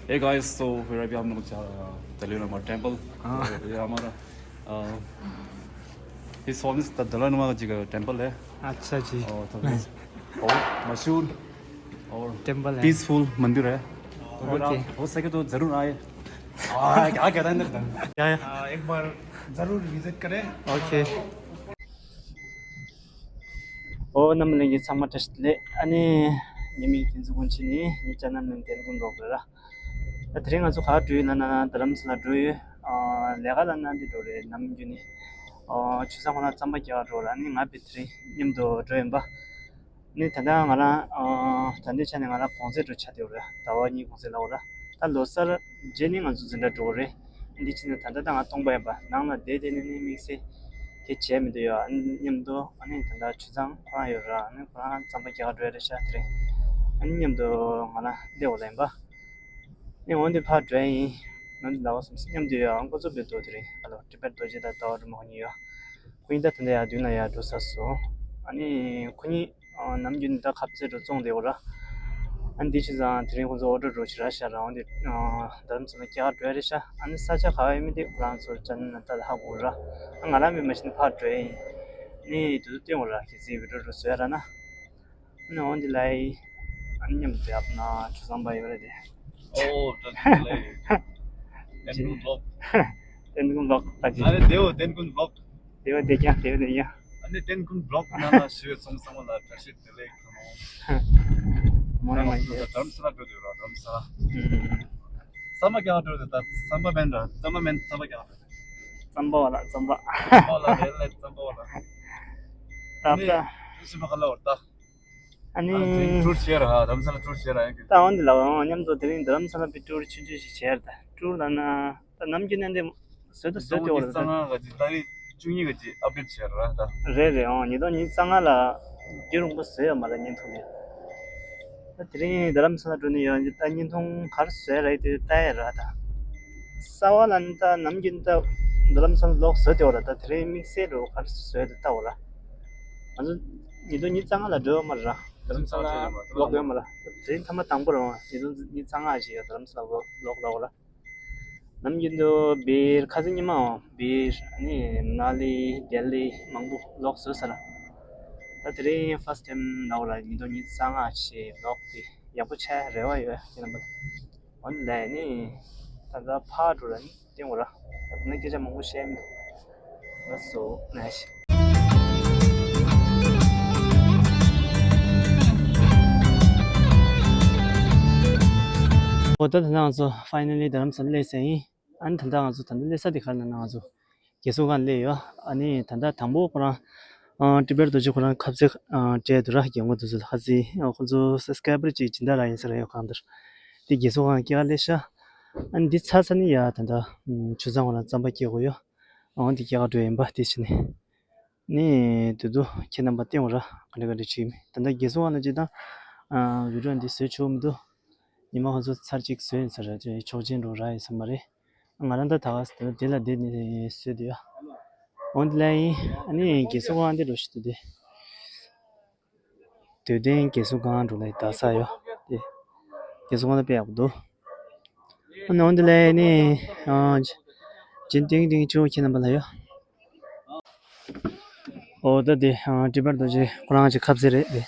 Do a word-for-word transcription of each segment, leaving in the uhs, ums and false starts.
Hey guys, so we're right here, हम लोग जा रहे हैं दलाई लामा टेम्पल। हाँ। तो ये हमारा, अ, इस स्वामी से दलाई लामा जी का टेम्पल है। अच्छा जी। और तो बहुत मशहूर और टेम्पल है। पीसफुल मंदिर है। तो अगर आप ओके। हो सके तो जरूर आए। आ, क्या कहता है अंदर? क्या है? हाँ, एक बार जरूर विजिट करें। ओके। ཨོ་རྣམ་པ་ལྷན་རྒྱས་ཚང་མ་བཀྲ་ཤིས་བདེ་ལེགས། ཨ་ནི་ངའི་མིང་བསྟན་འཛིན་དགོན་ཆེན་ཡིན། ངའི་ཅ་ནལ་མིང་བསྟན་དགོན་རོགས་རེད་ར། ད་དེ་རིང་ང་ཚོ་ག་པར་འགྲོ་ཡོད་ལབ་ན་རྡ་རམ་ས་ལ་འགྲོ་ཡོད། ཨ་ལས་ཀ་ལབ་ན་འདི་འགྲོ་རེད། ནམ་རྒྱུན་ནི་ཨ་ཆུ་ཚང་ཁོ་ན་རྩམ་པ་རྒྱག་འགྲོ་ར། ཨ་ནི་ང་དཔེ་དེ་རིང་མཉམ་དུ་འགྲོ་ཡིན་པ། ནི་ད་ལྟ་ང་རང་ཨ་ད་ལྟའི་ཆ་ནས་ང་རང་གུང་སེང་འགྲོ་ཆགས་བསྡད་ཡོད་རེད། ཟླ་བ་གཉིས་གུང་སེང་ལབ་དགོས་ར། ད་ལོ་གསར་རྗེས་ནི་ང་ཚོ་འཛིན་གྲྭ་འགྲོ་གི་རེད། འདི་ཕྱིན་ནས་ད་ལྟ་ད་ང་སྟོང་པ་ཡིན་པ། ནང་ལ་བསྡད་བསྡད་ནས་ནི་དམིགས་བསལ་དེ་བྱས་མི་འདུག་ཡ། ཨ་ནི་མཉམ་དུ་ཨ་ནི་ད་ལྟ་ཆུ་ཚང་ཁོ་རང་ཡོད་ར། ཨ་ནི་ཁོ་རང་རྩམ་པ་རྒྱག་ག་འགྲོ་ཡ་རེད་ཤག་དེ་རིང་། ཨ་ནི་མཉམ་དུ་ང་རང་སླེབས་འོ་ལ་ཡིན་པ། ནི་འོན་ཏེ་ཕར་འགྲོ་ཡ་ཡིན། ནང་དུ་ཟླ་བ་གསུམ་མཉམ་དུ་ཡོད། ཨ་ཁོ་ཚོ་བོད་དོ་དེ་རིང་ཨ་ལོ་ཊི་བེཊ་རྡོ་རྗེ་དང་ཟླ་བ་སྒྲོལ་མ་ཁོ་གཉིས་ཡོད། ཁོ་གཉིས་ད་ད་ལྟ་ཡར་མདུན་ལ་ཡར་འགྲོ་ཚར་སོང་། ཨ་ནི་ཁོ་གཉིས་ཨ་ནམ་རྒྱུན་ད་ཁ་ཟས་འགྲོ་བཙོང་བསྡད་ཡོད་ར། ཨ་ནི་འདི་བྱས་ཙང་དེ་རིང་ཁོ་ཚོ་ཨོ་ཌར་འགྲོ་ཕྱིར་ར་ཤག་ར། འོན་ཏེ་ཨ་རྡ་རམ་ས་ལ་རྒྱག་ག་འགྲོ་ཡ་རེད་ཤག་ཨ་ནི་ས་ཆ་ག་བ་ཡིན་མིན་དེ་ཁོ་རང་ཚོ་ཅ་ནལ་ནང་ལྟ་ལ་ཧ་གོ་ར། ཨ་ང་རང་མིན་མ་ཤེས་ན་ཕར་འགྲོ་ཡ་ཡིན། ནི་དུས་ཚོད་སྟོན་འོ་ར། གལ་སྲིད་བི་ཌིའོ་འགྲོ་བཟོ་ཡ་རག་ན། ཨ་ནི་འོན་ཏེ་ལའི་ཨ་ནི་མཉམ་དུ་ཡབ་ན་ཆུ་ཚང་པ་ཡོད་རེད་དེ། ཨོ་ད་དེ་ལའི་ཏན་ཀུན་བློག་ཏན་ཀུན་བློག་ད་ཅི། ཨ་ནི་དེའོ་ཏན་ཀུན་བློག་དེ་བ་དེ་ཀྱང་དེ་བ་དེ་ཀྱང་། ཨ་ནི་ཏན་ཀུན་བློག་ནང་ལ་ཞུ་ཚང་ཚང་མ་ལ་བཀྲ་ཤིས་བདེ་ལེགས། མོ་ནི་མ་ཡིན། རྡ་རམ་ས་ལ་འགྲོ་དུས་ར་རྡ་རམ་ས་ལ། ཨུམ། ས་མ་རྒྱག་འགྲོ་དུས་ད་ས་མ་མེན་ར། ས་མ་མེན་ས་མ་རྒྱག་འགྲོ་དུས། རྩམ་པ་བ་ལ་རྩམ་པ། རྩམ་པ་ལ་རེད་ལེ་རྩམ་པ་བ་ལ། ད་ནི་ད་ཤི་མ་ཁ་ལ་བར་ད། ཨ་ནི་ཨ་ནི་ཊུར་བྱེད་ར། རྡ་རམ་ས་ལ་ཊུར་བྱེད་ར་ཡང་གི། ད་འོན་ཏེ་ལ་འོ་མཉམ་དུ་དེ་རིང་རྡ་རམ་ས་ལ་པའི་ཊུར་ཆུང་ཆུང་ཞིག་བྱེད་ར། ད་ཊུར་ལ་ན་ད་ནམ་རྒྱུན་ནས་འདི་བཟོས་ད་བཟོས་ཏེ་འོ་ར་ད། ཉིས་སྟོང་ཉི་ཤུ་རྩ་ལྔ་ག་ཅི་ཏ་རིག་བཅུ་གཉིས་ག་ཅི་ཨབ་ཌེཊ་བྱེད་ར་ད། རེད་རེད། འོ་ཉིས་སྟོང་ཉི་ཤུ་རྩ་ལྔ་ལ་རྒྱུན་རིང་པོ་བཟོས་ཡོད་མ་ར་བརྙན་ཐུང་དེ། ད་དེ་རིང་རྡ་རམ་ས་ལ་འགྲོ་ནི་ཡོད། ད་བརྙན་ཐུང་ག་རེ་བཟོས་ར་ཡི་དེ་ལྟ་ཡ་ར་ད། གསར་པ་ལ་ནི་ད་ནམ་རྒྱུན་ད་རྡ་རམ་ས་ལ་ལོག་བཟོས་ཏེ་འོ་ར། ད་དེ་རིང་དམིགས་བསལ་རུ་ག་རེ་བཟོས་ཏེ་ལྟ་འོ་ར། ང་ཚོ་ཉིས་སྟོང་ཉི་ཤུ་རྩ་ལྔ་ལ་འགྲོ་ཡོད་མ་ར། རྡ་རམ་ས་ལ་ལོག་ཡོད་མ་ར། དེ་རིང་ཐེངས་མ་དང་པོ་རེད་བ། ཉིས་སྟོང་ཉི་ཤུ་རྩ་ལྔ་ཞིག་ཡ་རྡ་རམ་ས་ལ་ལོག་ལོག་ལོག་ར། ནམ་རྒྱུན་དུ་སྦིར་ཁ་སང་ཉི་མ་འོང་སྦིར་ནི་མ་ན་ལི་དལ་ལི་མང་པོ་ལོག་བཟོས་ས་ར། ད་དེ་རིང་ཕར་སི་ཊེམ་ནའོ་ར་ཉིས་སྟོང་ཉི་ཤུ་རྩ་ལྔ་ཞེས་ལོག་སྟེ་ཡག་པོ་ཆགས་རེ་བ་ཡོད་ཁྱེད་རྣམ་པ། འོན་ལས་ནི་ད་ལྟ་ཕར་འགྲོ་ར་ནི་སྟེང་འོ་ར། ད་ནི་སྐད་ཆ་མང་པོ་བཤད་མི་འདུག་ལགས་སོ་ནས། འོ་ད་ད་ང་ཚོ་ཕའི་ནལ་ལི་རྡ་རམ་ས་ལ་སླེབས་ཟིན་ཡིན། ཨ་ནི་ད་ལྟ་ང་ཚོ་ད་ལྟ་སླེབས་ས་དེ་ག་རེ་ན་ང་ཚོ་རྒས་གསོ་ཁང་སླེབས་ཡོད། ཨ་ནི་ད་ལྟ་དང་པོ་ཁོ་རང་ཨ་ཊི་བེཊ་རྡོ་རྗེ་ཁོ་རང་ཁ་ཟས་ཨ་སྤྲད་འདུག་ར། རྒན་གོག་དེ་ཚོ་ལ། ཁ་ཟས་ཨ་ཁོ་ཚོ་སབ་སི་ཀ་རའི་བར་ཅིག་སྦྱིན་བདག་རང་ཡིན་ས་ར་ཡོད་གང་ལྟར། དེ་རྒས་གསོ་ཁང་སྐྱེལ་ག་སླེབས་ཤག་ཨ་ནི་འདི་ཚར་ཚར་ནི་ཡ་ད་ལྟ་ཨམ་ཆུ་ཚང་ཁོ་རང་རྩམ་པ་སྐྱེལ་དགོས་ཡོད། ཨང་དེ་སྐྱེལ་ག་འགྲོ་ཡིན་པ་དེ་བྱས་ནས། ནི་དུས་དུ་ཁྱེད་རྣམ་པ་སྟེང་འོ་ར་ག་འདྲ་ག་འདྲ་བྱེད་ཀྱི་མེད། ད་ལྟ་རྒས་གསོ་ཁང་ལ་ཅིག་དང་ཨ་བི་ཌིའོ་འདི་བཟོས་ཆོག་མི་འདུག་ཉི་མ་ཁོ་ཚོ་ཚར་གཅིག་བཟོས་ཡིན་ས་རེད། ཆོག་མཆན་འགྲོ་རག་ཡིན་ས་མ་རེད། ང་རང་ད་ད་ག་ས་དེ་ལ་བསྡད་ནས་བཟོས་འདུག་ཡ། འོན་ཏེ་ལ་ཡིན། ཨ་ནི་རྒས་གསོ་ཁང་འདི་འགྲོ་ཤི་འདུག་དེ། དུས་ལྡན་རྒས་གསོ་ཁང་འགྲོ་ལ་ད་ས་ཡོད་དེ། རྒས་གསོ་ཁང་ལ་དཔེ་ཡག་པོ་འདུག་ཨ་ནི་འོན་ཏེ་ལ་ཡིན་ནི་ཨ་ཇིན་ཏིང་ཏིང་ཆུ་ཁྱེད་རྣམ་པ་ལ་ཡོད། འོ་ད་དེ་ཨ་ཊི་བེཊ་རྡོ་རྗེ་ཁོ་རང་གི་ཁ་ཟས་རེད་དེ།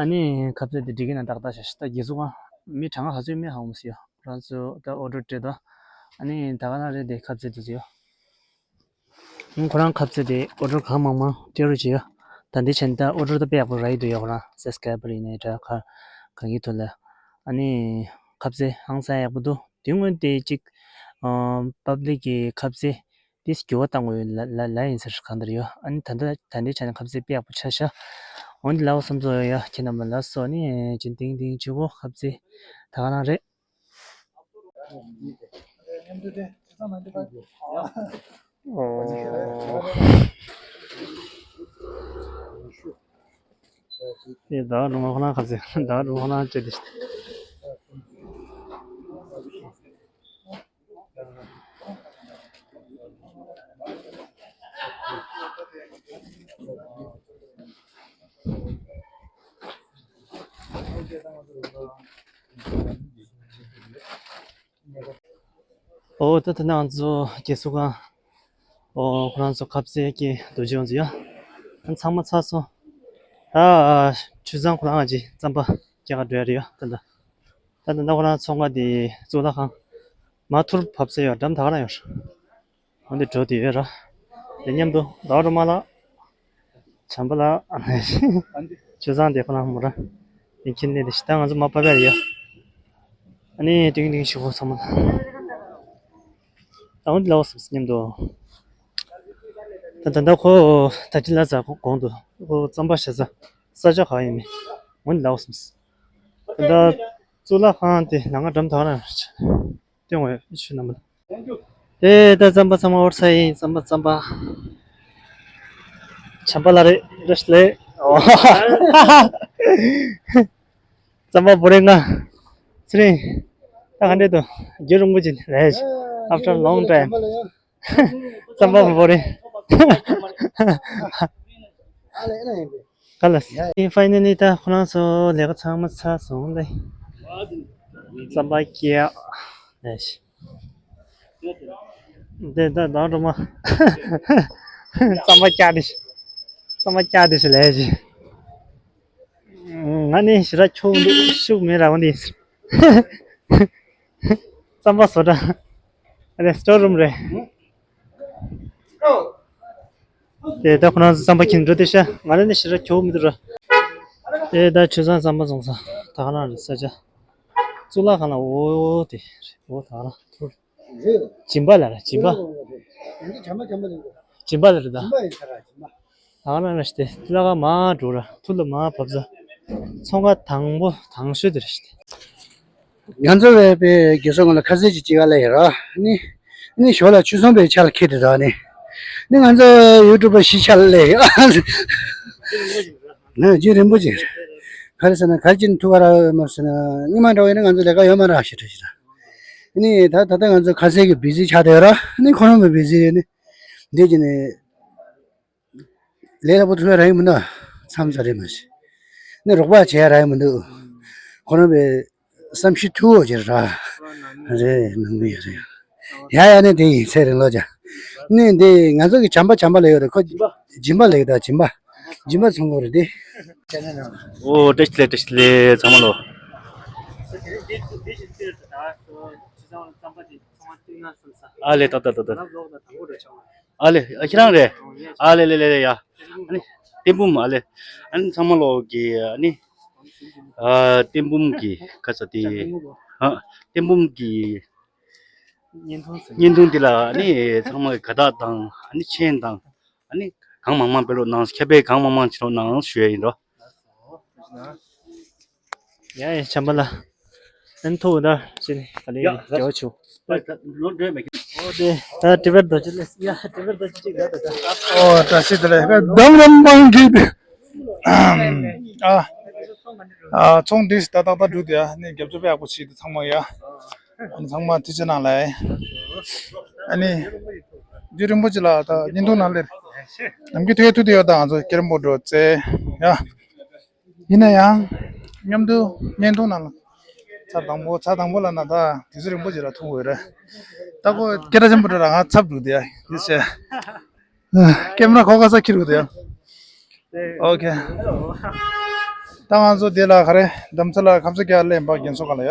ཨ་ནི་ཁ་ཟས་དེ་སྒྲིག་གི་ན་ཏག་ཏག་བྱས་ཤག་ད་རྒས་གསོ་ཁང་མི་གྲངས་ཀ་ག་ཚོད་མེད་ཧ་གོ་མ་སོང་ཡ། ཁོ་རང་ཚོ་ད་ཨོ་ཌར་སྤྲད་དོ། ཨ་ནི་ད་ག་ན་རེད་དེ་ཁ་ཟས་དེ་ཚོ་ཡ། ཁོ་རང་ཁ་ཟས་དེ་ཨོ་ཌར་གང་མང་མང་སྤྲད་རོགས་བྱེད་ཡ། ད་འདི་བྱས་ན་ད་ཨོ་ཌར་ད་དཔེ་ཡག་པོ་རག་གི་འདུག་ཡ། ཁོ་རང་སབ་སི་ཀ་རའི་བར་ཡིན་ནའི་འདྲ་ག་གང་གི་ཐོག་ལ། ཨ་ནི་ཁ་ཟས་ཧང་སང་ཡག་པོ་འདུག་དེ་སྔོན་དེ་གཅིག་ཨ་པབ་ལིག་གི་ཁ་ཟས། དེ་འགྱུར་བ་བཏང་དགོས་ལ་ལ་ལ་ཡིན་ཟེར་གང་ལྟར་ཡོད། ཨ་ནི་ད་ལྟ་ད་ལྟའི་ཆ་ནས་ཁ་ཟས་དཔེ་ཡག་པོ་ཆགས་ཤག་འོན་ཏེ་ལའོ་བསམ་ཚོགས་ཡོད་ཡ། ཁྱེད་རྣམ་པ་ལ་སོགས་ནི་ཅིན་ཏིང་ཏིང་ཆུ་བོ་ཁ་ཟས་ད་ག་རང་རེད། ཨོ། དེ་ཟླ་བ་སྒྲོལ་མ་ཁོ་རང་ཁ་ཟས། ཟླ་བ་སྒྲོལ་མ་ཁོ་རང་བཅད་དེ་ཤི། ཨོ་ད་ད་ང་ཚོ་རྒས་གསོ་ཁང་། ཨོ་ཁོ་རང་ཚོ་ཁ་ཟས་ཀྱི་རྡོ་རྗེ་ཡོང་ཚོ་ཡ། ཨ་ཚང་མ་ཚར་སོང་། ད་ཆུ་ཚང་ཁོ་རང་ང་ཅི་རྩམ་པ་སྐྱེལ་ག་འགྲོ་ཡ་རེད་ཡ། ད་ད་ད་ད་ད་ཁོ་རང་ཚོང་ཁང་དེ་གཙུག་ལག་ཁང་མ་ཐུར་བབས་ས་ཡོད། འགྲམ་ད་ག་རང་ཡོད། འོ་འདི་འགྲོ་དུས་ཡོད་ར། དེ་མཉམ་དུ་ཟླ་བ་སྒྲོལ་མ་ལགས། བྱམས་པ་ལགས། ཆུ་བཟང་དེ་ཁོ་རང་མོ་ར། དེ་ཁྱེར་ནས་དེ་ཤི་ད་ང་ཚོ་མ་པ་པ་རེད་ཡ། ཨ་ནི་ཏིང་ཏིང་ཞུ་གོ་ཚང་མ། ད་འོ་འདི་ལའོ་སམ་སི་མཉམ་དུ། ད་ད་ད་ཁོ་ད་ཅི་ལ་ཟ་ཁོ་གོང་དུ་ཁོ་རྩམ་པ་བཞག་ས་ས་ཆ་ག་ཡིན་མིན། འོ་འདི་ལའོ་སམ་སི། ད་ད་གཙུག་ལག་ཁང་དེ་ནང་ང་འགྲམ་ད་ག་རང་རེད། སྟོན་འོས་ཆུ་ནམ་པ། ཨེ་ད་རྩམ་པ་རྩམ་པ་འོར་ས་ཡིན། རྩམ་པ་རྩམ་པ། བྱམས་པ་ལགས་རེད། བཀྲ་ཤིས་བདེ་ལེགས། ཨོ། རྩམ་པ་བོ་རེ་ང་། ཚེ་རིང་། ད་ག་འདྲས་འདུག་རྒྱུན་རིང་པོ་ཅིག་རེད། After long time. རྩམ་པ་བོ་རེ། ག་ལ། ཕའི་ནལ་ལི་ད་ཁོ་རང་ཚོ་ལས་ཀ་ཚང་མ་ཚར་སོང་ལེ། རྩམ་པ་སྐྱེལ་ཡག་ལས། འདི་ད་ད་རུ་མ། རྩམ་པ་སྐྱེལ་དེ། རྩམ་པ་སྐྱེལ་དེ་ཞིག་ལས་ཞིག་ང་ནི་ཞེ་དྲག་ཁྱོག་འདུག་ཤུགས་མེད་ར་བ་འདི། རྩམ་པ་བཟོ་གྲྭ། ཨ་ནི་སི་ཊོར་རུམ་རེད། དེ་ད་ཁོ་རང་ཚོ་རྩམ་པ་ཁྱེར་འགྲོ་དེ་ཤ། ང་རང་ནི་ཞེ་དྲག་ཁྱོག་མི་འདུག་ར། དེ་ད་ཆུ་ཚང་རྩམ་པ་བཙོང་ས་ད་ག་རང་རེད་ས་ཆ། གཙུག་ལག་ཁང་ལ་འོ་དེ་རེད། འོ་ད་ག་རང་ཐུར། སྦྱིན་པ་ལ་ར་སྦྱིན་པ། སྦྱིན་པ་ལ་རེད་ད། ད་ག་རང་ར་ཞིག་དེ་ལ་ག་མ་འགྲོ་ར་ཐུར་ལ་མ་བབས་ས། ཚོང་ཁང་དང་པོ་དང་ཤོས་དེ་ར་ཞིག་དེ། ང་ཚོ་བས་པའི་རྒས་གསོ་ཁང་ལ་ཁ་ཟས་ཅིག་ཅིག་ག་ལ་ཡོད་ར་ནི། ནི་ཞོར་ལ་ཆུ་ཚང་པའི་ཆ་ལ་ཁྱེར་དེ་ད་ནི། ནི་ང་ཚོ་ཡུ་ཊུབ་པ་གཞིས་ཆགས་ལ་ཡོད། ན་རྒྱུན་རིང་པོ་ཅིག་རེད། ག་རེ་ཟེར་ན་ག་རེ་ཅིག་ཐུག་ག་ར་ཡོད་མ་ཟེར་ན་སྔོན་མ་འདྲ་བ་ཡིན་ན་ང་ཚོ་ལས་ཀ་ཡོད་མ་ར་ཞེ་དྲག་ཞེ་དྲག་ནི་ད་ད་ལྟ་ང་ཚོ་ཁ་ཟས་ཀྱི་བི་ཟི་ཆགས་བསྡད་ཡོད་ར་ནི་ཁོ་རང་མི་བི་ཟི་རེད་ནི། འདི་ཅི་ནི། ལས་སླ་པོ་ཐུབ་ཡ་ར་ཡིན་མི་འདུག་མཚམས་ཚ་རེད་མ་གཞི། ནི་རོགས་པ་བྱེད་ཡ་ར་ཡིན་མི་འདུག་ཁོ་རང་པའི་བསམ་ཤེས་ཐུ་བོ་ཅིག་ར། རེད་ནང་མི་ཡ་རེད། ཡ་ཡ་ནི་དེ་ཡིན་ཚེ་རིང་ལོ་ཅག་ནི་འདི་ང་ཚོ་གི་བྱམས་པ་བྱམས་པ་ལས་ཡོད་རེད་ཁོ། སྦྱིན་པ་ལས་ད་སྦྱིན་པ། སྦྱིན་པ་ཚོང་གོ་རེད་དེ། ཨོ་བཀྲ་ཤིས་བདེ་ལེགས། བཀྲ་ཤིས་བདེ་ལེགས་ཚང་མ་ལོ། ཨ་ལེ་ཏག་ཏག་ཏག་ཏག་ཨ་ལེ་ཨ་ཁྱེད་རང་རེད། ཨ་ལེ་ལེ་ལེ་ལེ་ཡ། ཨ་ནི་ཏེན་བུམ་ཨ་ལེ། ཨ་ནི་ཚང་མ་ལོ་གི་ཨ་ནི། ཨ་ཏེན་བུམ་གི་ཁ་ཚ་དེ། ཨ་ཏེན་བུམ་གི་བརྙན་ཐུང་དེ་ལ་ཨ་ནི་ཚང་མ་གི་དགའ་རྟགས་དང་ཨ་ནི་མཆན་དང་ཨ་ནི་གང་མང་མང་སྤེལ་རོགས་གནང་། ཁྱབ་སྤེལ་གང་མང་མང་བྱེད་རོགས་གནང་ཞུ་ཡ་ཡིན་རོ། ཡ་ཡ་བྱམས་པ་ལགས། ཨན་ཐོ་ད་ཅི་ནི་ག་ལེ་ཡ་རྒྱལ་བ་ཆུ། ཨོ་དེ་ད་ཏི་བེར་རྡོ་རྗེ་ལས་ཡ་ཏི་བེར་རྡོ་རྗེ་ཅིག་ཡ་ད་ད། ཨོ་བཀྲ་ཤིས་བདེ་ལེགས། ད་རམ་མང་གི་ཨ་ཨ་ཚོང་འདི་ད་ཏག་ཏག་འགྲུབ་དེ་ཨ་ནི་རྒྱབ་སྐྱོར་ཡག་པོ་བྱེད་དེ་ཚང་མ་ཡ། ཨ་ནི་ཚང་མ་ཐུགས་རྗེ་གནང་ལ། ཨ་ནི་རྒྱུན་རིང་པོ་ཅིག་ལ་ད་བརྙན་ཐུང་ནང་ལས་ནམ་རྒྱུན་ཐུག་ཡ་ཐུག་དེ་ཡོད། ད་ང་ཚོ་སྐྱེ་རིང་པོ་འགྲོ་ཙེ་ཡ། ཡིན་ན་ཡང་མཉམ་དུ་བརྙན་ཐུང་ནང་ལ་ཚར་དང་པོ་ཚར་དང་པོ་ལ་ན་ད་དུས་ཚོད་རིང་པོ་ཅིག་ལ་ཐུག་དགོས་རེད། ད་ཁོ་སྐད་གྲགས་ཆེན་པོ་འགྲོ་ར་ང་ཚབ་འདུག་དེ་ཡ་ཡིན་ཟེར། ཀེམ་ར་ཁོ་ག་ས་ཁྱེར་དགོས་དེ་ཡ། ཨོ་ཁེ། ད་ང་ཚོ་དེ་ལ་ག་རེ་འདམ་ས་ལ་ཁམས་ས་རྒྱ་ལས་འབག་རྒན་ཚོ་ག་ལ་ཡ།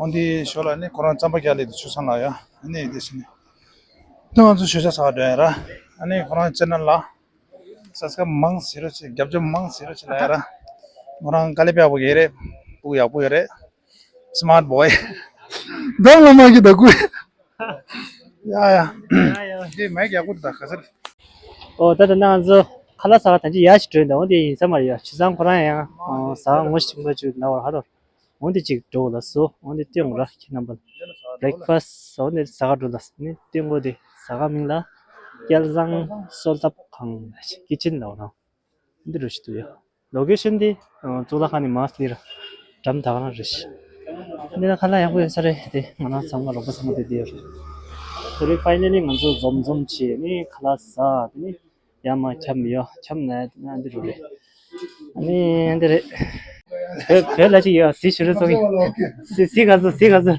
འོན་ཏེ་ཞོ་ལ་ནི་ཁོ་རང་རྩམ་པ་རྒྱ་ལས་དུ་ཆུ་སང་ལ་ཡ་ནི་དེ་ཤི་ནི། ད་ང་ཚོ་ཞོ་ཆ་ས་ག་འགྲོ་ཡ་ར་ཨ་ནི་ཁོ་རང་ཅེ་ནལ་ལ། སབ་སི་ཀ་རབ་མང་ཟེར་རོགས་བྱེད། རྒྱབ་སྐྱོར་མང་ཟེར་རོགས་བྱེད་ལ་ཡ་ར། ང་རང་དཀའ་ལས་པ་ཡག་པོ་ཡོད་རེད། སྤུ་གུ་ཡག་པོ་ཡོད་རེད། སི་མཱར་ཊི་བོའི། འདམ་ལ་མ་གི་ད་ཀུ། ཡ་ཡ། འདི་མེག་ཡག་པོ་འདུག་ད་ག་ཚོད། ཨོ་ད་ད་ང་ཚོ་ཁ་ལག་ཟ་ག་ད་ཅི་ཡ་ཞིག་འགྲོ་ཡིན་ད། འོ་དེ་ཡིན་ས་མ་རེད་ཡ། ཆུ་ཚང་ཁོ་རང་ཡང་ཟ་ག་ངོ་ཞིག་ཕྱིན་པ་བཅུག་ན་བར་ཧ་རོ། འོན་ཏེ་ཅིག་འགྲོ་ལ་སོ། འོན་ཏེ་སྟོན་ར་ཁྱེད་རྣམ་པ་ལ་བྷི་རེག་ཕ་སི་འོན་ཏེ་ཟ་ག་འགྲོ་ལ་སོ། ནི་སྟོན་གོ་དེ་ཟ་ག་མིང་ལ་སྐལ་བཟང་གསོལ་ཐབ་ཁང་ཀི་ཆེན་ལ་འོ་རང་འདི་འགྲོ་ཞིག་ཏུ་ཡོད། ལོ་ཀེ་ཤན་དེ་གཙུག་ལག་ཁང་ནས་མར་སླེབས་ར་འགྲམ་ད་ག་རང་རེད་ཤག་འདི་ན་ཁ་ལག་ཡག་པོ་ཡོད་ས་རེད་དེ། ང་རང་ཚང་མ་རོགས་པ་ཚང་མ་དེ་དེ་ཡོད་རེད། དེ་རིང་ཕའི་ནལ་ལི་ང་ཚོ་འཛོམས་འཛོམས་བྱས་ནི་ཁ་ལག་ཟ་དེ་ནི། ཡར་མར་འཁྱམས་ཡོད། འཁྱམས་ནས་ཨ་འདི་རུ་རེད། ཨ་ནི་ཨ་འདི་རེད། བོད་བོད་ལ་ཅིག་ཡོད། གཟི་ཞུ་རེ་ཚོགས་ཀྱི། གཟི་གཟི་ག་ཚོད་གཟི་ག་ཚོད།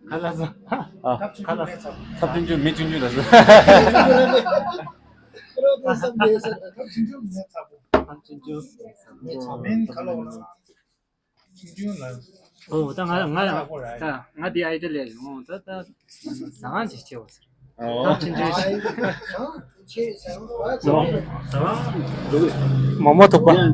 ཁ་ལག་ཟ། ཨ། ཁ་ལག་ཟ། ཚབས་ཆུང་ཆུང་མེད་ཚབས། ཚབས་ཆུང་ཆུང་མེད་ཚབས། ཁ་ལག་ཟ། ཚབས་ཆུང་ཆུང་མེད་ཚབས། ཚབས་ཆུང་ཆུང་མེད་ཚབས། མེད་ཚབས། མིན་ཁ་ལོ་ལ། ཆུང་ཆུང་ལ། ཨོ་ད་ང་ང་ད་ང་འདི་ཨའི་ཏི་ལས་ཡོང་ད་ད་ཟ་ཁང་ཅིག་ཆེ་བ་ཟེར། ཨོ། ཚབས་ཆུང་ཆུང་ཞིག་མོག་མོག་ཐུག་པ། རྣམ་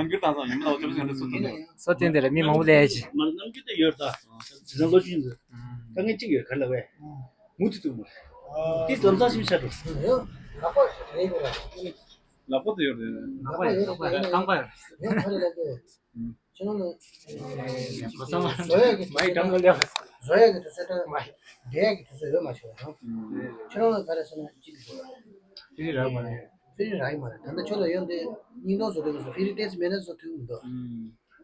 འགྱུར་དང་སོགས་ཡིན་མིན་ལ་འོ་ཚོད་ཚོད་འདྲ་སོ་སྟོན་དེ། སོ་སྟོན་དེ་ལ་མི་མང་པོ་ལས་ཀྱི། རྣམ་འགྱུར་དེ་ཡོད་ད། དེ་ཚོ་ལོ་ཆུང་ཟེར། དཀའ་ངལ་གཅིག་ཡོད་ག་རེ་ལབ་པས། མུ་མཐུད་དུ་མ། ཏིས་ལམ་སང་ཞིབ་ཆ་འགྲོ། ལག་པ་དེ་ཡོད་རེད། ལག་པ་ཡོད་རེད། རྐང་པ་ཡོད་རེད། རྐང་པ་ཡོད་རེད། ཁྱེད་རང་ལ། གོ་ས་མ་བཟོ་ཡག་གི་མ་ཡི་གྲངས་ལ་ལས། བཟོ་ཡག་གི་དུས་ཚོད་དང་མ་ཡི་འབྲི་ཡག་གི་དུས་ཚོད་ཡོད་མ་བྱུང་ཡང་། ཁྱེད་རང་ལ་ག་རེ་ཟེར་ན་གཅིག་གི་ཕི་རི་རག་མ་རེད། ཕི་རི་རག་གི་མ་རེད། ད་ལྟ་ཁྱོད་ལ་ཡོད་འདི་སྙིང་སྟོབས་བཟོ་དུས་སོ་ཕི་རི་ཏེས་མེད་ན་བཟོ་ཐུབ་མི་འདུག་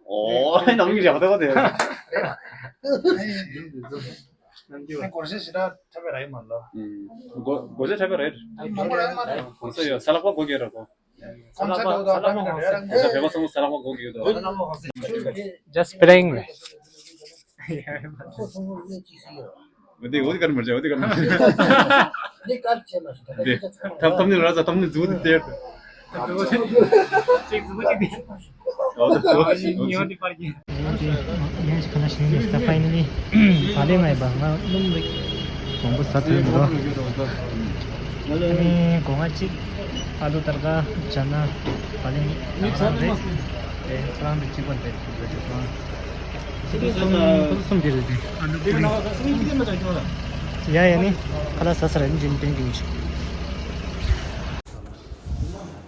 ཨོ། ནང་མི་རེ་བ་ད་བ་དེ། རེད་མ་རེད། སྒོར་གཞས་ཞེ་དྲག་འཁྲབ་པའི་ར་ཡི་མ་ལོ། སྒོ་སྒོར་གཞས་འཁྲབ་པའི་ར་ཡི། ཨ་ཡི་མ་རེད། གོང་ས་ཡོད་ས་ལག་པ་སྒོ་རྒྱག་ར་གོ། Just playing. འདི་འོ་དེ་གར་མར་བྱ་འོ་དེ་གར་མར་བྱ། འདི་ཐབ་ཐབ་ནི་ར་ཟ་ཐབ་ནི་ཛུ་དེ་དེར། ཡང་ཅིག་ཁ་ལ་ཞིག་ནས་ས་ཕ་ཡིན་ནི། ད་ལེ་ང་ཡི་བ་ང་སྣུམ་རིགས་མང་པོ་ཟ་ཐུབ་འདུག་ཨ་ནི་སྒོ་ང་གཅིག་ཨ་ལུ་ཏར་ཀ་ཅ་ན་ད་ལེ་ནི་ད་རང་རེད། དེ་ཁོ་རང་གི་གཅིག་པ་འདྲ་གཅིག་པ་འདྲ་ཁོ་རང་། ཁོ་ཚོ་གསུམ་ཁོ་ཚོ་གསུམ་དེ་རེད་དེ། ཡ་ཡ་ནི་ཁ་ལག་ཟ་ས་ར་ནི་ཇིན་པིང་པིང་ཆུ།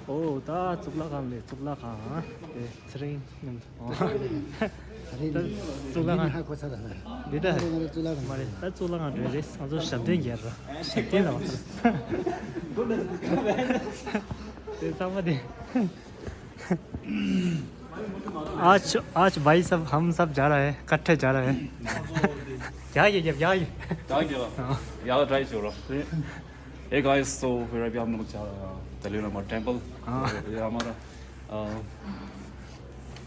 ཨོ་ད་གཙུག་ལག་ཁང་ལས་གཙུག་ལག་ཁང་དེ་ཚེ་རིང་ནང་། ད་གཙུག་ལག་ཁང་། འདི་ད། གཙུག་ལག་ཁང་མ་རེད། ད་གཙུག་ལག་ཁང་འགྲོ་རེད། ང་ཚོ་ཞབས་བརྟན་རྒྱལ་ར། ཞབས་བརྟན་ལ་བ། དེ་ཚང་མ་དེ། आज आज भाई सब हम सब जा रहा है, इकट्ठे जा रहा है। क्या ये क्या ये? क्या क्या? हाँ। यार ट्राई छोड़ो। Hey guys, so we're right here, हम लोग जा रहे हैं दिल्ली में टेंपल। हाँ। ये हमारा, अ,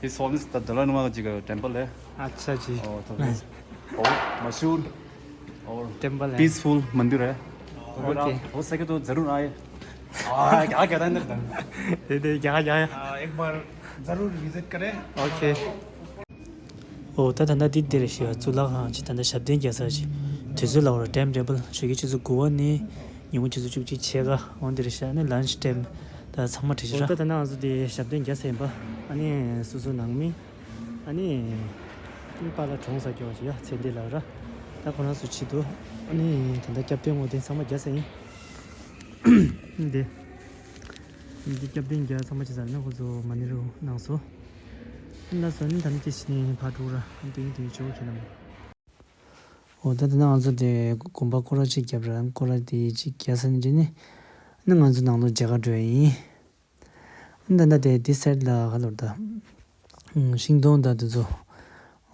इस फॉर्म से दलाई लामा जी का टेंपल है। अच्छा जी। और तो बहुत मशहूर और टेंपल है। पीसफुल मंदिर है। अगर आप हो सके तो जरूर आए। आ, क्या कहता है अंदर? दे दे क्या क्या है? हाँ, एक बार जरूर विजिट करें। ओके। ཨོ་ད་ད་ལྟ་འདི་འདིར་ཞེས་པ་གཙུག་ལག་ཁང་ཅིག་ད་ལྟ་ཞབས་བརྟན་རྒྱག་ས་ཅིག་དུས་ཚོད་ལ་འོ་ར་ཊེམ་ཊེ་བལ་ཞོགས་ཀྱི་ཆུ་ཚོད་དགུ་པ་ནས་ཉིན་གུང་ཆུ་ཚོད་བཅུ་གཅིག་ཕྱེད་ཀ་འོ་འདིར་ཤ་ནི་ལན་ཅི་ཊེམ་ད་ཚང་མ་བྲིས་ཤག་ཨོ་ད་ད་ལྟ་ང་ཚོ་འདི་ཞབས་བརྟན་རྒྱག་ས་ཡིན་པ། ཨ་ནི་སོ་སོ་ནང་མི་ཨ་ནི་པཱ་ལགས་གྲོངས་ས་སྐྱོ་བ་ཞིག་ཡ་ཚེ་འདི་ལ་ར་ད་ཁོ་རང་ཚོ་ཆེད་དུ་ཨ་ནི་ད་ལྟ་སྐྱབས་བསྟན་ངོ་དེ་ཚང་མ་རྒྱག་ས་ཡིན། འདི་འདི་སྐྱབས་བསྟན་རྒྱག་ཚང་མ་བྱེད་ས་ན་ཁོ་ཚོ་མ་ཎི་རུ་གནང་སོ། ལ་སོ་ནི་ད་ནི་ཏི་ཤི་ནི་ཕ་དྲུག་ར་ཏིང་ཏིང་ཆོ་ཁྱེད་ནམ། འོ་ད་ད་ང་ཚོ་དེ་དགོན་པ་སྐོར་ར་གཅིག་བརྒྱབ་ར་སྐོར་ར་དེ་གཅིག་རྒྱག་ས་ནི་འདི་ནི་ནི་ང་ཚོ་ནང་ལོ་མཇལ་ཁ་འགྲོ་ཡ་ཡིན། ད་ད་དེ་དེ་སེར་ལ་ཁ་ལོར་ད་ཤིང་སྡོང་ད་དེ་ཚོ་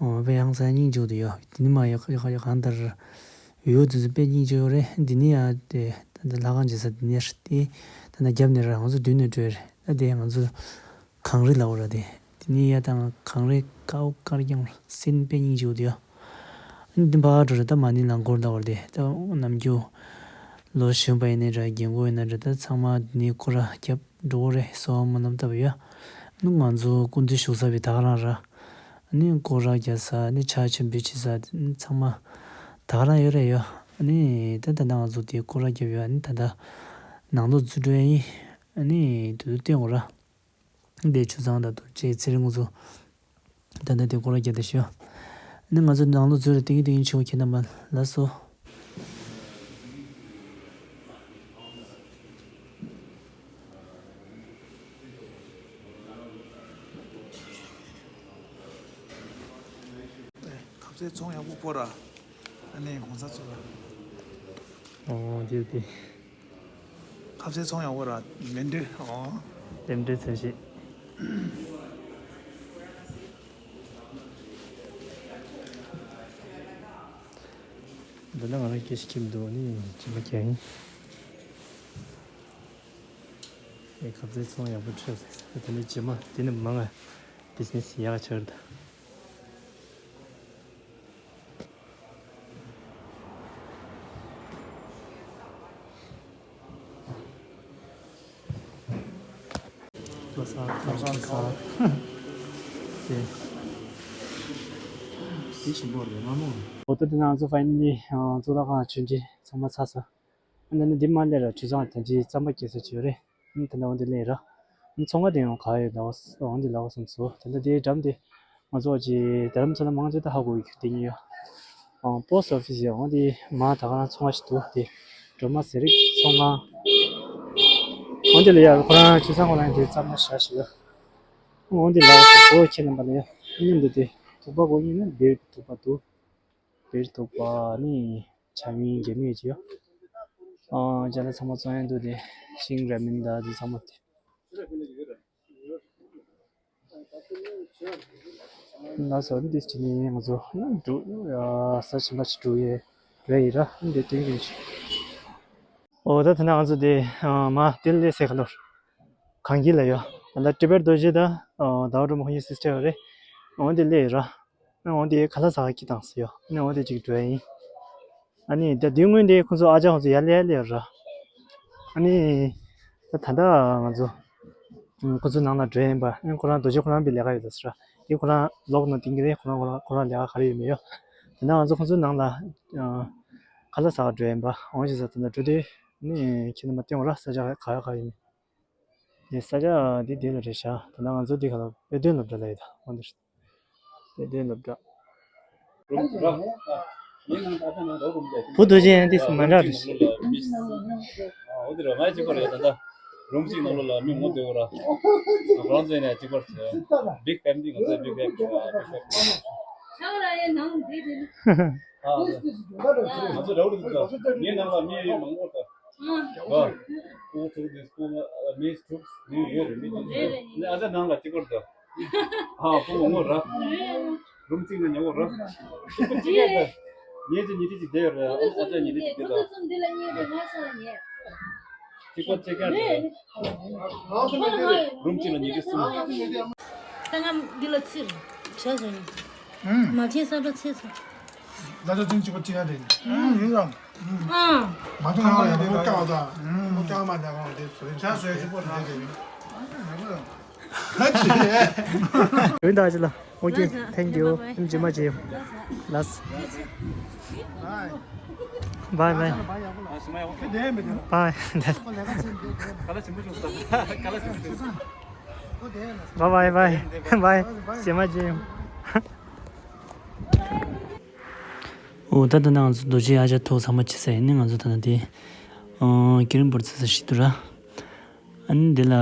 དཔེ་ཡང་ས་སྙིང་རྗེ་པོ་དེ་ཡོད། དེ་ནི་མ་ཡག་ཡག་ཡག་གང་ལྟར་འོ་དེ་ཚོ་དཔེ་སྙིང་རྗེ་པོ་རེད། འདི་ནི་ཡ་དེ་ད་ལྷ་ཁང་བྱེད་ས་དེ་ནི་རེད། དེ་ད་ད་རྒྱབ་ནས་ར་ང་ཚོ་མདུན་ནས་འགྲོ་ཡ་རེད། ད་དེ་ང་ཚོ། གངས་རི་ལ་འོ་ར་དེ། དེ་ནས་ཡར་དང་གངས་རི་དཀར་པོ་དཀར་རྐྱང་སེམས་དཔེ་སྙིང་རྗེ་པོ་དེ་ཡ། ཨ་ནི་འདི་འབའ་འགྲོ་ར། ད་མ་ཎི་ལ་འགོར་ད་བར་དེ་ད་ནམ་རྒྱུན་ལོ་གཞོན་པ་ཡིན་ནའི་འདྲ། རྒན་གོག་ཡིན་ན་འདྲ། ད་ཚང་མ་འདི་ནས་སྐོར་ར་རྒྱབ་འགྲོ་གི་རེད། གསོལ་བ་སྨོན་ལམ་བཏབ་ཡ། ཨ་ནི་ང་ཚོ་སྐུ་མདུན་བཞུགས་ས་བའི་ད་ག་རང་ར། ཨ་ནི་སྐོར་ར་རྒྱག་ས། ཨ་ནི་ཕྱག་མཆོད་འབུལ་བྱེད་ས། ཨ་ནི་ཚང་མ་ད་ག་རང་ཡོད་རེད་ཡ། ཨ་ནི་ད་ད་ལྟ་ང་ཚོ་དེ་སྐོར་ར་རྒྱབ་ཡ། ཨ་ནི་ད་ལྟ་ནང་ལོགས་འཛུལ་འགྲོ་ཡ་ཡིན། ཨ་ནི་དུས་ཚོད་བསྟན་དགོས་ར། འདི་ཆུ་ཚང་དང་རྡོ་རྗེ་ཚེ་རིང་ཚོ། ད་ལྟ་དེ་སྐོར་ར་རྒྱག་བསྡད་ཤག་ཨ་ནི་ང་ཚོ་ནང་ལོགས་འཛུལ་ར། ཏིང་ངེ་འཛིན་ཆེ་བོ། ཁྱེད་རྣམ་པ་ལགས་སོ། ཁ་ཟས་ཚོང་ཡག་པོ་སྤོ་ར། ཨ་ནི་གོང་ས་མཆོག་ལ། ཨོ་དེ་དེ། ཁ་ཟས་ཚོང་ཡག་པོ་ར། མེ་འདྲེ། ཨོ། རྟེན་འབྲེལ་མཚོན་བྱེད། འདི་ན་ང་རང་སྐད་ཆ་ཁྱིམ་འདུག་ནི་ཅི་མ་ཁྱེར་ཡིན། ཨེ་ཁ་ཟས་ཚོང་ཡག་པོ་འཕྲོད་ཟེར། དེ་ནི་རྗེས་མ་དེ་ནི་མང་ང་བི་ཛི་ནེ་སི་ཡག་ཆགས་རེད། ལོ་གསར། ལོ་གསར། དེ་དེ་ཞིམ་པོ་རེད་མ་མོ། འོ་ད་དེ་ནང་ཚོ་ཕའི་ནལ་ལི་གཙུག་ལག་ཁང་མཆོད་མཇལ་ཚང་མ་ཚར་སོང་། ཨ་ནི་འདི་མ་སླེབས་ར་ཆུ་ཚང་དོན་ཆེན་རྩམ་པ་སྐྱེལ་ས་ཅིག་ཡོད་རེད། ཨ་ནི་ད་ལྟ་འོ་འདི་སླེབས་ར། ཨ་ནི་ཚོང་ཁང་དེ་ཡང་ག་ཡོད་ལབ་འོ་འདི་ལབ་བསམ་སོང་། ད་ལྟ་དེའི་འགྲམ་དེ་ང་ཚོ་ཅིག་རྡ་རམ་ས་ལ་མང་ཆེ་ད་ཧ་གོ་གི་དེ་ཉིད་ཡོད། ཨ་པོ་སི་ཊི་ཨོ་ཕི་སི་ཡ་འོ་འདི་མ་ད་ག་རང་ཚོང་ཁང་ཞིག་འདུག་དེ་སྒྲོལ་མ་ཟས་རིགས་ཚོང་ཁང་། འོ་འདི་ལ་ཡ་ཁོ་རང་ཆུ་ཚང་ཁོ་རང་དེ་རྩམ་པ་ཞག་ཞིག་ཡོད། འོ་འདི་ལ་ཡ་ཁོ་ཁྱེད་རྣམ་པ་ལ་ཡ་མཉམ་དུ་དེ་ཐུག་པ་གོ་ཡིན་ན་བེར་ཐུག་པ་འདུག་བེར་ཐུག་པ་ནི་ཆ་མིན་རྒྱ་མིན་ཅི་ཡོད། ཨ་ཅ་ལག་ཚང་མ་བཙོང་ཡ་འདུག་དེ་ཤིང་ར་མིན་ད་དེ་ཚང་མ་དེ། ལགས་སོ། འདི་ཅི་ནས་ང་ཚོ་འགྲོ་ས་ཆེན་པོ་ཅིག་འགྲོ་ཡས་རེད་ཡིན་ར། འདི་དེ་རིང་རེད། ཨོ་ད་ཐ་ན་ང་ཚོ་དེ་མ་དེ་ལས་སེ་ཁ་ལོར་གངས་སྐྱིད་ལ་ཡོད། ད་ལྟ་ཊི་བེཊ་རྡོ་རྗེ་དང་ཟླ་བ་སྒྲོལ་མ་ཁོང་གཉིས་སི་སི་ཊར་རེད། འོ་དེ་སླེབས་ཡོད་ར། འོ་དེ་ཁ་ལག་ཟ་ག་སྐྱིད་དང་ཟེར་ཡོད། འོ་དེ་ཅིག་འགྲོ་ཡ་ཡིན། ཨ་ནི་ད་དུས་སྔོན་དེ་ཁོང་ཚོ་ཨ་ཅག་ཁོང་ཚོ་ཡར་ལ་ཡར་སླེབས་ཡོད་ར། ཨ་ནི་ད་ད་ལྟ་ང་ཚོ་ཁོང་ཚོའི་ནང་ལ་འགྲོ་ཡ་ཡིན་པ། ཨ་ནི་ཁོ་རང་རྡོ་རྗེ་ཁོ་རང་པའི་ལས་ཀ་ཡོད་ད་ཟེར་ར། དེ་ཁོ་རང་ལོག་ནང་བསྟན་གྱི་རེད། ཁོ་རང་ཁོ་རང་ཁོ་རང་ལས་ཀ་ག་རེ་ཡོད་མེད་ཡོད། དེ་ན་ང་ཚོ་ཁོང་ཚོའི་ནང་ལ་ཁ་ལག་ཟ་ག་འགྲོ་ཡ་ཡིན་པ། འོ་ཞེས་ཟེར་ད་ལྟ་འགྲོ་དུས་ནི་ཁྱེད་རྣམ་པ་སྟོན་དགོས་ར། ས་ཆ་ག་ཡ་ག་ཡིན་མིན། ཡེ་ས་ཆ་འདི་འདི་ལ་རེད་ཤག་ད་ལྟ་ང་ཚོ་འདི་ག་ལ་དཔེ་སྟོན་སློབ་གྲྭ་ལ་ཡོད་ད། འོ་འདིར་དཔེ་སྟོན་སློབ་གྲྭ། བུ་རྡོ་རྗེ་ཡང་འདི་སུ་མ་འདྲ་རེད་ཤག་རུམ་གཅིག་ནང་ལོགས་ལ་མི་ངོ་བསྡད་ཡོད་ར། ང་རང་ཚོ་ཡིན་ན་གཅིག་པར་བྱས། Big family། ང་ཚོའི་big family། ང་ཚོ་རེ་བ་རེད་འདུག་ངའི་ནང་ལ་མི་མང་པོ་འདུག་ཨ། ཨོ། ཁོ་ཐུག་དེ་སྐུ་ང་མི་ཐུག་ནི་ཡོད་རེད། མི་དེ་ནི་ཨ་ཅག་ནང་ལ་གཅིག་པར་འདུག་ཨ། ཁོ་ངོ་ར། རུམ་གཅིག་ན་ཉལ་གོ་ར། ངེད་ཀྱི་ཉི་ཁྲི་གཅིག་བསྡད་ཡོད་རེད། ཨ་ཅག་ཉི་ཁྲི་གཅིག་བསྡད་འདུག་གཅིག་པ་གཅིག་རྐྱང་རེད། རུམ་གཅིག་ལ་ཉི་ཁྲི་གསུམ། ད་ང་འདི་ལ་ཚིར་བྱ་བཟོ་ཡིན། ཨུམ། མ་བྱས་ས་འགྲོ་ཚེ་ཚོ། ལ་ལ་ཅུང་གཅིག་པ་གཅིག་ཡང་རེད། ཨུམ། ཡིན་རམ། ཨུམ། མ་ཐུག་ན་ཡང་མོ་སྐྱག་ད། མོ་སྐྱག་མ་འདྲ་གང་དེ་བཟོ་རིན་ཆ་བཟོས་གཅིག་པོ་རང་རེད། འོན་ད་ཅི་ལ། Okay, thank you. ཇི་མ་ཇི། ལགས། Bye bye. Bye. Bye bye bye. Bye. ཇི་མ་ཇི། ཨོ་ད་ད་ང་ཚོ་རྡོ་རྗེ་ཨ་ཅག་ཐུག་ཚང་མ་ཆེ་ས་ཡིན་ནི། ང་ཚོ་ད་ད་དེ་ཨ་ཀི་རིམ་བོར་ཚེ་ས་ཞིག་ཏུ་ར། ཨ་ནི་འདི་ལ་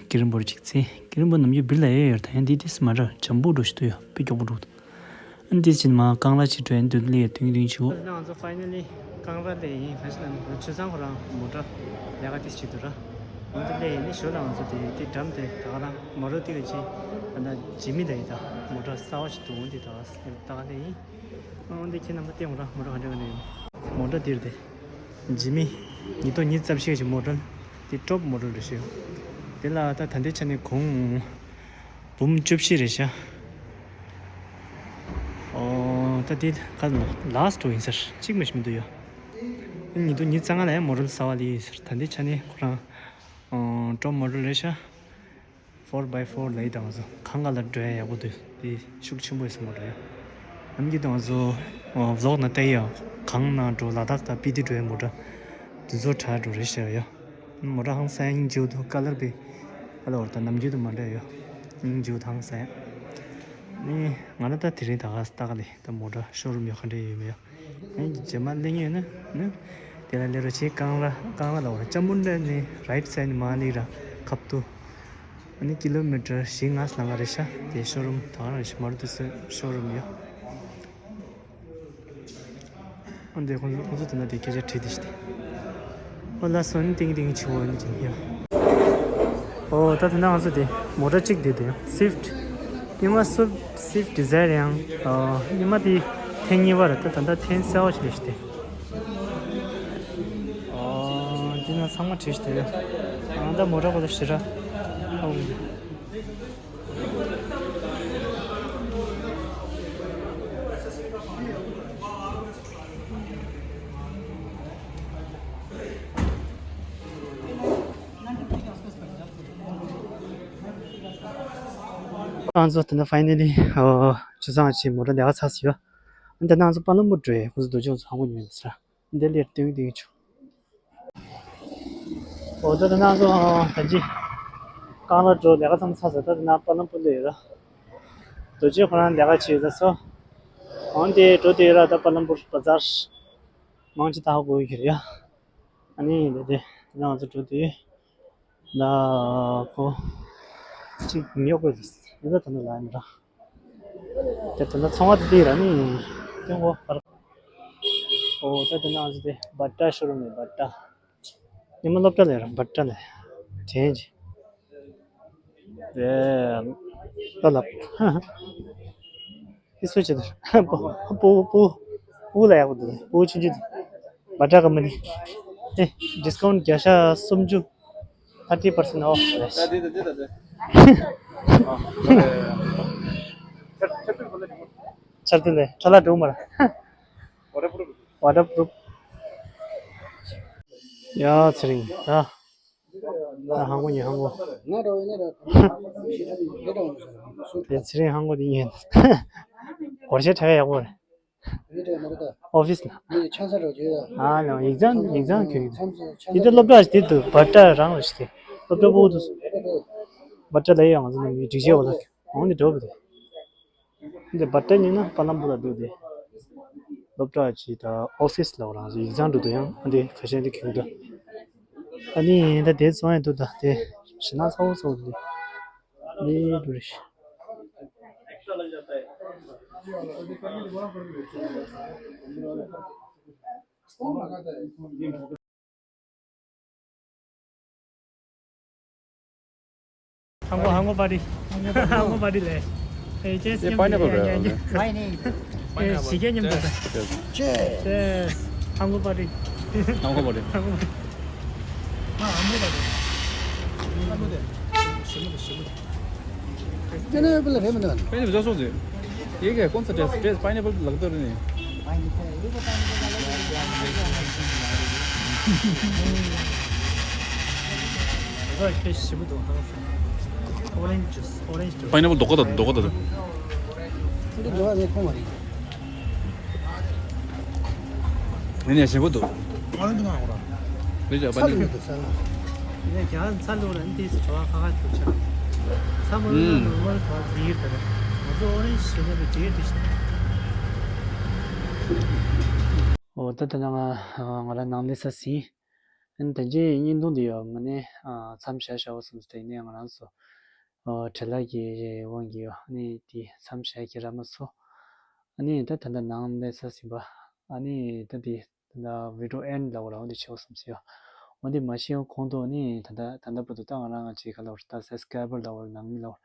ཀི་རིམ་བོར་ཅིག་ཚེ། ཀི་རིམ་བོར་ནམ་རྒྱུན་བིར་ལ་ཡོད་ཡོད་ད། ཡང་འདི་དེ་སི་མ་ར་ཇམ་པོ་འགྲོ་ཞིག་ཏུ་ཡོད། དཔེ་མགྱོགས་པོ་འགྲོ། ཨ་ནི་དེ་ཕྱིན་མ་རྐང་ལག་ཅིག་འགྲོ་ཡང་འདུག་ལེ་ཡ་དུང་དུང་ཆུ། ད་ང་ཚོ་ཕའི་ནལ་ལི་རྐང་ལག་ལེ་ཡིན། ཁ་ཤས་ལ་ནི་ཆུ་ཚང་ཁོ་རང་མོ་ཊ་ལས་ཀ་དེ་ཞིག་ཏུ་ར། འོ་འདི་ལེ་ཡིན་ནི་ཞོར་ལ་ང་ཚོ་དེ་དེ་འགྲམ་དེ་ད་ག་རང་མ་རོ་དེ་ག་ཅི་ད་ད་ཇི་མི་ད་ཡི་ད་མོ་ཊ་གསར་བ་ཞིག་འདུག་འོ་འདི་ད་ག་ད་ག་ལེ་ཡིན། འོ་འདི་ཁྱེད་རྣམ་པ་སྟོན་ར། མོ་ཊ་ག་འདྲ་ག་འདྲ་ཡོད། མོ་ཊ་འདིར་དེ། ཇི་མི། ཉིས་སྟོང་ཉི་ཤུ་རྩ་བཞི་གི་མོ་ཊ། དེ་ཊོབ་མོ་ཊ་རེད་ཤག་དེ་ལ་ད་ད་ལྟའི་ཆ་ནས་གོང་ འབུམ་བཅུ་བཞི་རེད་ཤག་ཨོ་ད་དེ་ག་ལ་ལ་སི་ཊི་ཡིན་ཟེར་གཅིག་མ་ཤི་མི་འདུག་ཡ། ཉི་དུ་ཉི་ལྔ་ལ་ཡང་མོ་ཊ་གསར་པ་ལས་ཟེར། ད་འདི་ཆ་ནས་ཁོ་རང་ཨོ་ཊོབ་མོ་ཌེལ་རེད་ཤག་ཕོར་བྷའི་ཕོར་ལ་ཡི་དང་ཚོ་གང་ག་ལ་འགྲོ་ཡ་ཡག་པོ་འདུག་དེ་ཤུགས་ཆེན་པོ་ཡོད་ས་མ་འགྲོ་ཡ། ནམ་རྒྱུན་དང་ཚོ་ཝི་ལོག་ནང་བལྟས་ཡ། གངས་ནང་འགྲོ། ལ་དྭགས་དང་སྤི་ཏི་འགྲོ་ཡ་མོ་ཊ་དེ་ཚོ་དྲག་འགྲོ་རེད་ཤག་ཡ། མོ་ཊ་ཧང་སང་ཡ། སྙིང་རྗེ་པོ་འདུག་ཀ་ལར་བི་ཨ་ལ་འོར་དང་ནམ་རྒྱུན་དང་མ་འདྲ་ཡ། སྙིང་རྗེ་པོ་ཧང་སང་ཡ། ནི་ང་ལ་ད་དེ་རིང་ད་ག་ལྟ་ག་ལས་ད་མོ་ཊ་ཤོ་རུམ་ཡོད་ག་འདྲ་ཡོད་མེད་ཡ། ཨེ་རྗེས་མ་གླེང་ཡོད་ན་ནི། དེ་ལ་སླེབས་རོགས་བྱེད། རྐང་ར་རྐང་ར་ལ་འོ་ར་ལྕམ་མོ་འདྲ་ནི་རའིཊ་སའིཌ་ནས་མར་སླེབས་ར་ཁབ་ཏུ། ཨ་ནི་ཀི་ལོ་མི་ཊར་བཞི་ལྔ་ལང་ག་རེད་ཤག་དེ་ཤོ་རུམ་ད་ག་རང་ཞིག་མ་རུ་དུ་སོ་ཤོ་རུམ་ཡོད། ཨ་འདི་ཁོང་ཚོ་ཁོང་ཚོ་དེ་ན་དེ་སྐད་ཆ་དྲིས་དེ་ཤི་དེ། ཨོ་ལ་སོ་ནི་ཏིང་ཏིང་ཆུ་བོ་ནི་ཅིང་ཡོད། ཨོ་ད་དེ་ན་ང་ཚོ་དེ་མོ་ཊ་གཅིག་དེ་དེ་སི་ཝིཕ་ཊི། ཉི་མ་སི་ཝིཕ་ཊི་ཌི་ཛའི་ཡར་ཡང་ཨ་ཉི་མ་དེ་ཐེངས་གཉིས་པ་རེད། ད་ད་ལྟ་ཐེངས་གསལ་པོ་ཞིག་ལས་ཤི་དེ། ཨོ་འདི་ན་ཚང་མ་བྲིས་ཤི་དེ་ཡོད། ཨ་ད་མོ་ཊ་ཁོ་ཚོ་ཞི་ར་ཨོ། ང་ཚོ་ད་ནི་ཕའི་ནལ་ལི་ཨོ་ཆུ་བཟང་ཆེ་མོ་ཊ་ལས་ཀ་ཚར་སོང་ཡོད། ཨ་ད་ནང་ཚོ་པ་ལམ་པུར་འགྲོ་ཡས་ཁོ་ཚོ་སྡོད་ཅོག་ཚང་པོ་ཉོས་ཟེར། འདི་ལེར་ཏིང་ཏིང་ཆུ། འོ་ད་ད་ནང་ཚོ་ད་ཅི་རྐང་ལ་འགྲོ་ལས་ཀ་མཚམས་ཚར་ཟེར། ད་ད་ནང་པ་ལམ་པུར་ལ་ཡོད་ར། རྡོ་རྗེ་ཁོ་རང་ལས་ཀ་བྱེད་ད་སོ། འོན་ཏེ་འགྲོ་དེ་ར་ད་པ་ལམ་པུར་བ་ཛར་མང་ཆེ་ད་ཧ་གོ་གི་རེད་ཡ། ཨ་ནི་ད་དེ་ད་ནང་ཚོ་འགྲོ་དེ་ལ་ཁོ་གཅིག་མི་གཡོག་པོ་ཡོད་ད་ད་ནང་ལ་ཡིན་ར། དེ་དེ་ན་ཚོང་བ་དེ་དེ་ར་ནི་སྟོན་གོ་བར། ཨོ་ད་དེ་ན་ང་ཚོ་དེ་བ་ཏྲ་ཤོ་རུམ་ནས་བ་ཏྲ། ཉི་མ་སློབ་གྲྭ་ལས་ར་བ་ཏྲ་ལས་དྲན་གྱི། དེ་ད་ལབ། དེ་སུ་བྱེད་ད་པོ་པོ་པོ་པོ་ལ་ཡག་པོ་འདུག་པོ་ཆུང་ཆུང་འདུག་བ་ཏྲ་ཀམ་པ་ནི། ཨེ་ཌི་སི་ཀའུན་ཊི་བརྒྱ་ཆ་སུམ་ཅུ། Thirty percent off. ཆར་དུ་ལས་ཁྲ་ལ་འགྲོ་མར། Waterproof. ཡ་ཚེ་རིང་ད། ད་ཧང་གོ་ཉི་ཧང་གོ། ང་འགྲོ་ཡིན་ན་འགྲོ། དེ་ཚེ་རིང་ཧང་གོ་དེ་ཡིན། སྒོར་གཞས་གྲགས་ཡག་པོ་རེད། ཨོ་ཕིས་ལ། ཨ་ལོ་ཡིག་ཚང་ཡིག་ཚང་ཁྱོད་ཡིག་ཚང་། དེ་ལྟ་སློབ་གྲྭ་ཞིག་དེ་འདུག་བ་ཏྲ་རང་ལ་ཞིག་དེ། སློབ་གྲྭ་པོ་འདུག་བ་ཏྲ་ལ་ཡང་ང་ཚོ་ནང་མི་སྒྲིག་ཆས་འོ་ལ་འོང་ནས་འགྲོ་བ་དེ། འདི་བ་ཏྲ་ཉིན་ན་པ་ལམ་པུ་ལ་འདུག་དེ། སློབ་གྲྭ་ཅིག་དང་ཨོ་ཕིས་ལ་རང་ཚོ་ཡིག་ཚང་འགྲོ་དུས་ཡང་འདི་ཁ་ཤས་འདི་ཁྱོད་འདུག་ཨ་ནི་ད་དེ་ཚོ་ཡང་འདུག་ད་དེ་ཞི་ན་ཚ་བོ་ཚོ་འདུག་ལས་འགྲོ་རེད། ཧང་གོ་ཧང་གོ་པ་ཏི། ཧང་གོ་པ་ཏི་ལས། ཨེ་ཅེས་ཡང་པའི་ནེ་པལ་རེད། ཨེ་ཞི་གེ་མཉམ་དུ། ཅེས། ཧང་གོ་པ་ཏི། ཧང་གོ་པ་ཏི། ཧང་གོ་པ་ཏི། पाइनएप्पल है मतलब। पाइनएप्पल जस्तो हुन्छ। ये क्या, कौन सा टेस्ट? टेस्ट पाइनएप्पल लगता नहीं। पाइनएप्पल लगता नहीं। Orange juice, orange juice. Pineapple धोका था, धोका था। 근데 너가 내 콩말이. ནི་ཞེ་པོ་འདུག་ཨ་ནི་འདུག་ང་ཧོ་ར། རེད་ཅག་པ་ཚ་ནི། ལོ་ཡོད་དོ་ས་ལོ། ཡིན་ན་རྒྱ་ཚ་ལོ་ར་འདི་སི་ཇོ་བ་ཁ་ཁ་ཐུག་ཆ། ཚ་མོ་ལོ་ན་ནོར་མལ་ཇོ་བ་འདི་ཡིར་དར། ང་ཚོ་ཨོ་རེན་ཇི་ཞེ་ནས་འདི་ཡིར་དི་ཤི། ཨོ་ད་ད་ང་ང་ར་ནང་ལས་ས་སི། ཨ་ནི་ད་ཅི་བརྙན་ཐུང་འདི་ཡོད་ང་ནི་མཚམས་བཞག་བཞག་འོ་སོང་ཙང་ཡིན་ནའི་ང་རང་ཚོ། ཨོ་བྲེལ་བ་གི་དབང་གིས་ཨ་ནི་དེ་མཚམས་བཞག་གི་ར་མ་སོ། ཨ་ནི་ད་ད་ལྟ་ནང་སླེབས་ས་ཟིན་པ། ཨ་ནི་ད་དེ་ད་ལྟ་བི་ཌི་ཡོ་ཨེན་ཌི་ལ་འོ་ར་འོ་དེ་བྱེད་འོ་བསམ་སོང་ཡ། འོ་དེ་མ་ཤེས་འོ་གོང་དུ་ཨ་ནི་ད་ལྟ་ད་ལྟ་བར་དུ་ད་ང་རང་ང་ཅིག་ག་ལ་འོ་ར་ད་སབ་སི་ཀ་རའི་བར་ལ་འོ་ར་ནང་མི་ལ་འོ་ར།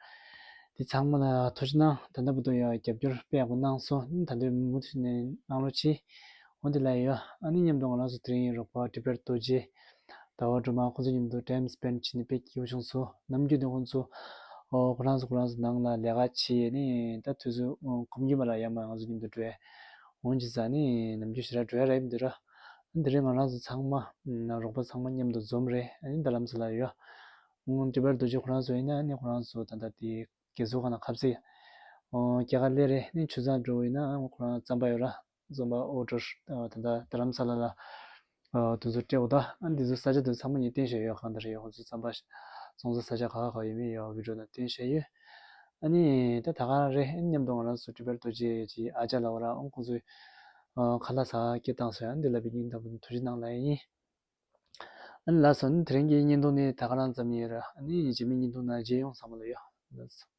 དེ་ཚང་མ་ལ་ཐུགས་རྗེ་གནང་། ད་ལྟ་བར་དུ་ཡ་རྒྱབ་སྐྱོར་དཔེ་ཡག་པོ་གནང་སོང་། ད་དུང་མུ་མཐུད་ནས་གནང་རོགས་གྱིས། འོ་དེ་ལ་ཡ་ཨ་ནི་མཉམ་དུ་ང་རང་ཚོ་དེ་རིང་རོགས་པ་ཊི་བེཊ་རྡོ་རྗེ། ཟླ་བ་སྒྲོལ་མ་ཁོང་ཚོ་མཉམ་དུ་ཊའིམ་སི་པེན་ཌི་བྱས་ནས་དཔེ་སྐྱིད་པོ་བྱུང་སོང་། ནམ་རྒྱུན་དུ་ཁོང་ཚོ་ ཨོ་ཁོ་རང་ཚོ་ཁོ་རང་ཚོ་ནང་ལ་ལས་ཀ་བྱེད་ནི་ད་དུས་ཚོད་ཨོ་ཁོམ་གྱི་མ་ར་ཡ་མ་ང་ཚོ་མཉམ་དུ་འགྲོ་ཡ། འོང་ཅི་ཟ་ནི་ནམ་རྒྱུན་ཞེ་དྲག་འགྲོ་ཡ་ར་ཡིན་འདི་ར། འདི་རིང་ང་རང་ཚོ་ཚང་མ་རོགས་པ་ཚང་མ་མཉམ་དུ་འཛོམས་རེད། ཨ་ནི་རྡ་རམ་ས་ལ་ཡོད། ཨོ་ཏི་པལ་རྡོ་རྗེ་ཁོ་རང་ཚོ་ཡིན་ན་ཨ་ནི་ཁོ་རང་ཚོ་ད་ལྟ་དེ་རྒས་གསོ་ཁང་ལ་ཁ་ཟས་ཨོ་སྐྱེལ་ག་སླེབས་རེད། ཨ་ནི་ཆུ་ཚང་འགྲོ་ཡིན་ན་ཨ་ཁོ་རང་རྩམ་པ་ཡོད་ར། རྩམ་པ་ཨོ་ཌར་ད་ལྟ་རྡ་རམ་ས་ལ་ལ་ཨ་དུས་ཚོད་སྤྲད་འོ་ད། ཨ་འདི་ཚོ་ས་ཆ་དེ་ཚང་མ་ངས་བསྟན་བཞག་ཡོད། གང་ལྟར་ཡོད་ཁོ་ཚོ་རྩམ་པ་བཙོང་ས་ས་ཆ་ག་ག་ག་ཡོད་མེད་ཡོད་བི་ཌིའོ་ནང་བསྟན་བཞག་ཡོད། ཨ་ནི་ད་ད་ག་རང་རེད། ཨ་ནི་མཉམ་དུ་ང་རང་ཚོ་ཏི་པལ་རྡོ་རྗེ་གི་ཨ་ཅག་ལ་བ་ར་ཨོ་ཁོ་ཚོས་ཨ་ཁ་ལག་ཟ་ག་སྐད་བཏང་སོང་། ཨ་འདི་ལ་བི་སྙིང་ཐག་པ་ནས་ཐུགས་རྗེ་གནང་ལ་ཡིན། ཨ་ནི་ལགས་སོ། ཨ་ནི་དེ་རིང་གི་བརྙན་ཐུང་ནི་ད་ག་རང་ཙམ་ཡིན་ར། ཨ་ནི་རྗེས་མའི་བརྙན་ཐུང་ནང་མཇལ་ཡོང་། ཚང་མ་ལ་ཡོད། ལགས་སོ།